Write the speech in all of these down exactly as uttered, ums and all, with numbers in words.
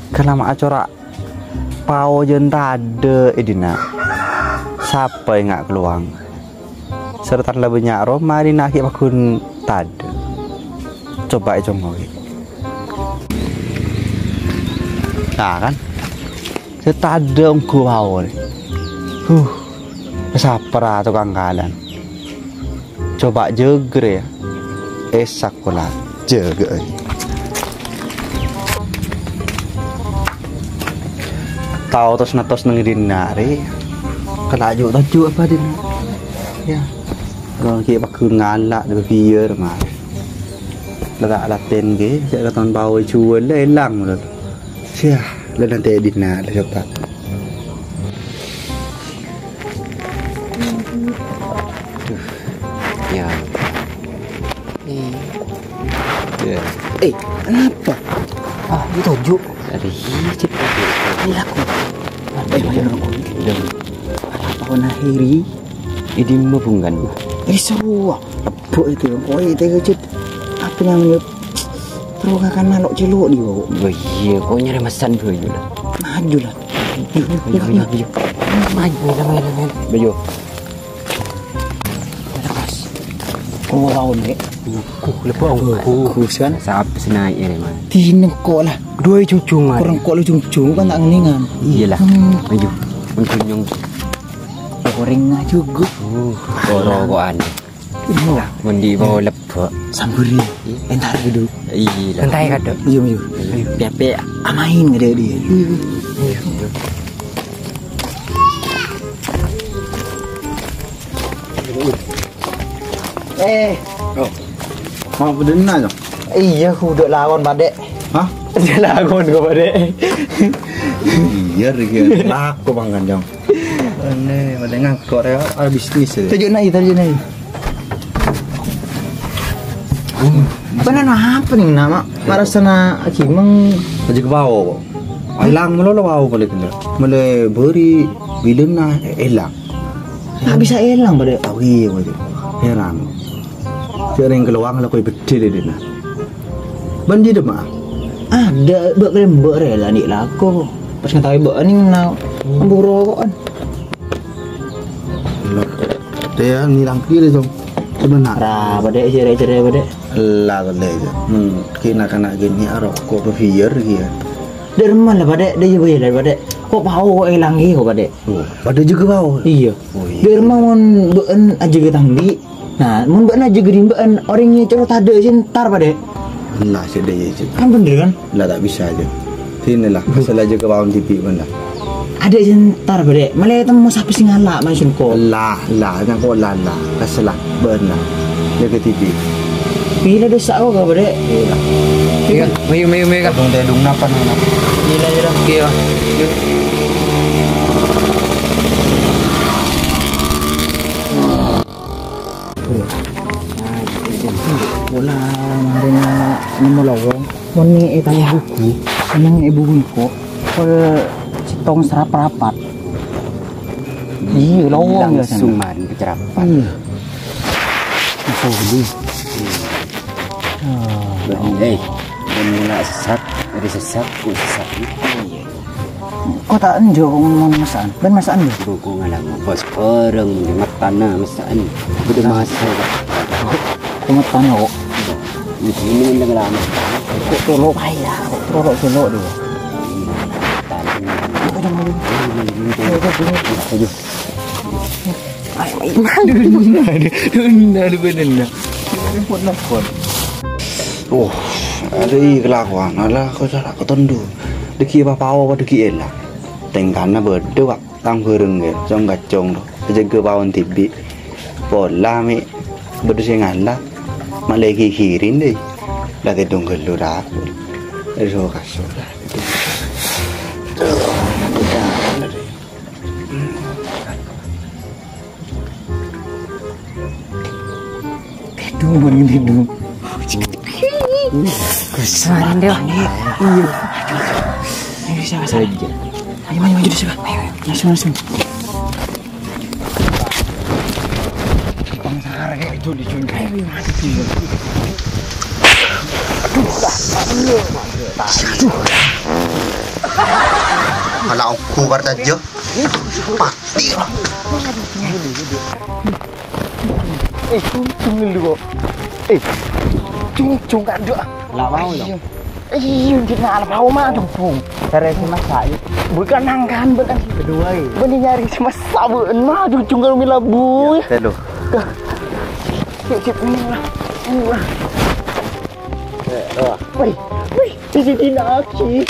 Kalama' acora' pao jân tadâ' è dinna'. Sapa enga' kalowang? Sarta la bânnya' roma è dinna' ghi' paggun tadâ'. Coba ècongngo ghi'. Nah, kan? Sè tadâ' ongghu pao rè. Huh, sapa ra tokang kalan? Coba jâgâ rè, yâ. Esak pola. Jâgâ, eh. Tao tos-natos neng dinna' rè. Kala ju'-toju' apa dinna'? Yâ. Kalau ghi' paggun ngala', dâ' biyâr, marè. La ta' latèn ghi, jâ' katon pao èjhuwâl, la èlang, lho. Syah, la nanti è dinna', la coba. Aduh. Ya. Eh. Ya. Eh, kenapa? Ah, dituju. Ari, cit. Ayo, aku. Eh, ayo, aku. Udah. Apa kau nahiri? È dimma bungkana? È sowa. Lebbhu' itu, kok itu, Cit. Apa namanya? Terus kakak nalok celok di bawah. Oh iya, kok nyari mesan dulu, yuk, lah. Maju, lah. Yuk, yuk, yuk, yuk, yuk. Maju, lah, maju, maju. Ayo. Terus. Kok mau lawan, Dek? Ku, lebbhu', ku. Ku, san. Sapa sè naik ini, Man? Tineng kok, lah. Dua jujung, Man. Kurang kok lu jujung, kan tak ngeningan. Iyalah. Hmm. Maju. Maju, nyong. Gorengnga jugo. Uh, rokokan. Iya. Mandi mau lebbhu'. Samburi. Entar gitu. Iya. Entar ya, Kak. Iya, iya. Ayo. Piye-piye amain ngedek dia. Eh. Oh. Mau bedenna, Cong? Iya, kudu lawan, Pak Dek. Hah? Lawan kok, Pak Dek. Iya, Rik, ya. Laku, Bang, kan, Cong? Ini, pada nganggur ya, ada bisnis ya. Tajuk naik, tajuk naik. Benar apa nih nama? Marasana akimeng. Aja ke bawah, kok. Elang mulu lo bawah balik, enggak? Mulai beri bilena elang. Nggak bisa elang pada. Tahu iya, pada. Heran. Sering keluar lo koi bedil ini, nah. Ban jâ dâmma? Ada, bâ' kèya bâ' rè la ni' lako. Pas ngataowi bâ' ni' na' buru roko'an. Lo, tèya ngèlang kèya, Cong. Sebenarnya. Ra, padâ cèrè-cèrè padâ. Ella, padâ, Cong. Hmm, kèya na'-kana' gini, aroko' bâbiyâr kèya. Dâ' remma la, padâ, dâ' iyâ bâjâ la, padâ. Kok pao kok èlang kèya, kok padâ? Oh, padâ jâgâ pao? Iyâ. Oh, iyâ. Dâ' remma mon bâ'en ajâgâ tang andi', Nah, mon bâ'na jâgâ rimba' orèng ngècor tadâ' sè entar, padâ. Nah, sè dâ' iyâ, sè. Kan bhender, kan? Lah, ta' bisa jâ. Sini lah, asal jâgâ pao dhibi', bân lah. Adâ' sè entar, padâ. Malè temmo sapa sè ngala', maksudku. Lah, lah, nyangko lah, lah. Asal lah, bân lah. Jâgâ dhibi'. Pila dosa kok, padâ? Iya. Iya, mayu, mayu, mayu, Kak. Tedung, tedung, napa, napa? Iya, iya. Oke, Pak. Yuk. Pola marèna nemmo lowong, mon neng è tang buku, neng è buku kok, pol settong serapat-rapat. Iya, lowong ya, langsung sana. Marèna kecerapan. Iya. Apa ini? Ah, eh, mon mula sesat, ada sesat, kok sesat. Iya. Kok ta' enjâ' kok mon masakan? Bân masakan, yâ? Buku ngalang bos orang di matana masakan. Udah masak. Kok matana kok? Ini, ini, ini, ini. Kok tolok aja, kok tolok, tolok dulu. Ayo, ayo, ayo. Ayo, ayo. Aduh, aduh, aduh, aduh. Repot, repot. Oh, ada i kelakuan, ala aku salah ketondu. Dâggi' apa-apa, dâggi' elang. Tèngkana bâdâ, Pak, tang bhâreng, yâ, cong-kacong, to. Jâgâ pao dhibi'. Pola, mè' bâdâ sè ngala'. Malè ghighiri, dâi. La tedung ghâllu, ra. Ero kaso, ra. Tedung, bân, tedung. Kemarin deh. Iya. Ayo, siapa, siapa? Ayo, maju, maju, siapa? Ayo, ayo. Langsung, langsung. Bang Sar, kayak itu di Jun. Ayo, ayo, maju. Aduh, dah, aduh. Aduh. Ala ongghu Partajâ. Pati. Eh, cungcung lu kok. Eh, cungcung kandhu. La mau, Jung. Iya, iya, kita ala mau mah, cungcung. Terus Mas Bayu. Bukan nangkan, bukan. Kedua, ya. Bani nyari si Mas Sawen mah, cungcung kalau mila bu. Ya, telu. Dah. Sip, sip, ini lah. Ini lah. Eh, oh. Wih, wih, di sini lagi.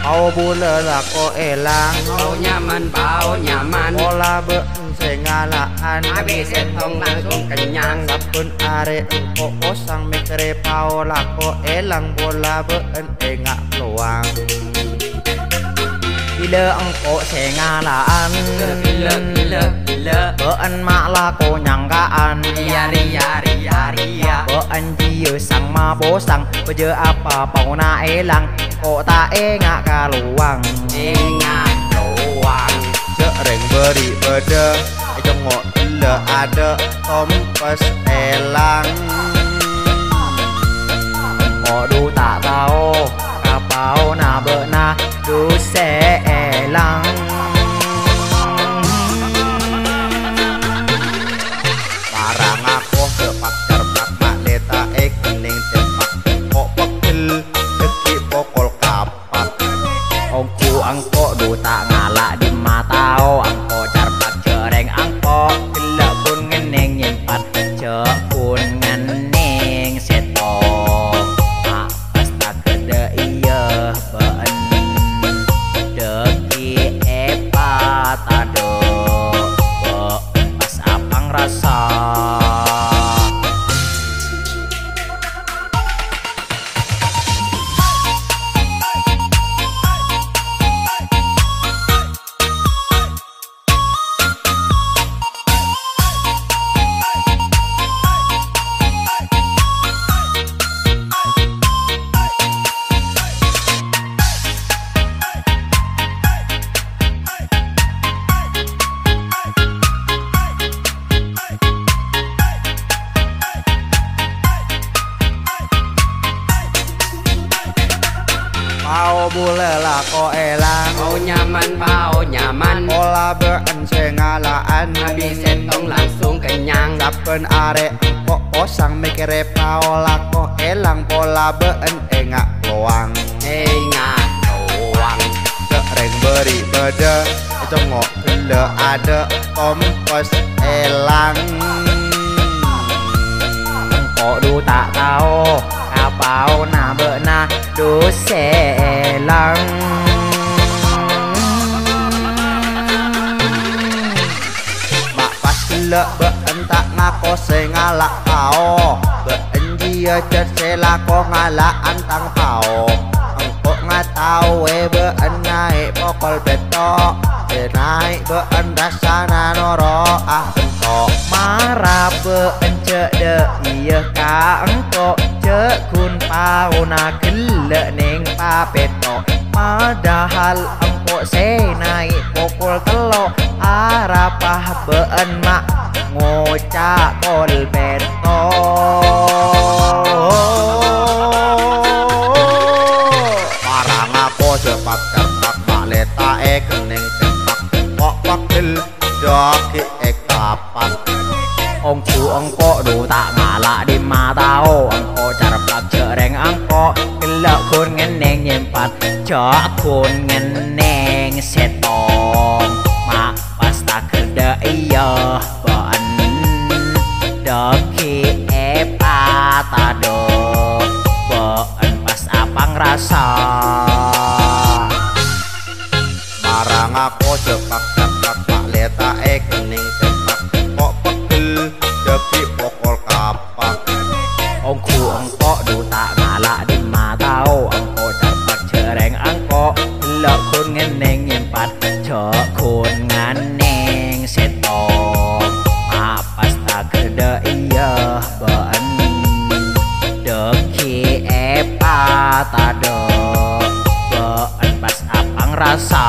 Pao bulâ lako èlang. Pao nyaman, pao nyaman. Pola bâ'en sè ngala'an. Abis sèttong langsung kennyang. Sabbhân arè engko' posang mèkkèrè pao lako èlang, pola bâ'en enga' lowang. Bilâ engko' sè ngala'an. Bilâ, bilâ, bilâ. Bâ'en ma' lako nyangka'an. Riya, riya, riya, riya. Bâ'en jiyâ sang maposang. Bâjâ apa paona èlang. Engko' ta' enga' ka lowang. Enga' lowang. Jhâ' rèng bâri' bâdâ. Ècongngo' ghellâ' adâ', tompes èlang. Engko' dhu ta' tao, ka paona bâ'na dhu sè èlang. Para ngako jhâ' pakcar pakma leta èkennèng tempak. Engko' pegghel, dhâggi' pokol kap. Ongghu engko' dhu ta' ngala' dimma tao, engko' carpak jhâ' rèng engko', ghellâ' ghun ngennèng nyèmpat, jhâ' ghun ngennèng sèttong. Ma' pas taghâdhâ iyâ bâ'en, dhâggi' èpatadâ', bâ'en pas apangrasa. Pao bulâ lako èlang. Pao nyaman, pao nyaman. Pola bâ'en sè ngala'an. Abis sèttong langsung kennyang. Sabbhân arè engko' posang mèkkèrè pao lako èlang, pola bâ'en enga' lowang. Enga' lowang. Jhâ' rèng bâri' bâdâ, ècongngo' ghellâ' adâ', tompes èlang. Engko' dhu ta' tao, ka paona bâ'na dhu sè èlang. Ma' pas ghellâ' bâ'en ta' ngako sè ngala' pao. Bâ'en jiyâ jhât sè lako ngala'an tang pao. Engko' ngataowè bâ'en naè' pokol bètto'. Sè naè' bâ'en rassana noro'a bètto'. Mara bâ'en jhâ' dhâ' iyâ ka engko', jhâ' ghun paona ghellâ' nèng papètto'. Padahal engko' sè naè' pokol tello', arapa bâ'en ma' ngoca' kol bètto'. Para ngako jhâ' pakcar pakma leta èkennèng tempak, kok pegghel dhâggi' èkapat. Ongghu engko' dhu ta' ngala' dimma tao, engko' carpak jhâ' rèng engko', ghellâ' ghun ngennèng nyèmpat, jhâ' ghun ngennèng sèttong. Ma' pas taghâdhâ iyâ bâ'en, dhâggi' èpatadâ', bâ'en pas apangrasa. Mara ngako jhâ' pakcar pakma leta èkennèng tempak, kok pegghel dhâggi' pokol kapak. Ongghu engko' dhu ta' ngala' dimma tao, engko' carpak jhâ' rèng engko', ghellâ' ghun ngennèng nyèmpat, jhâ' ghun ngennèng sèttong. Ma' pas taghâdhâ iyâ bâ'en, Ghi' èpatadâ', bâ'en pas apa ngrasa?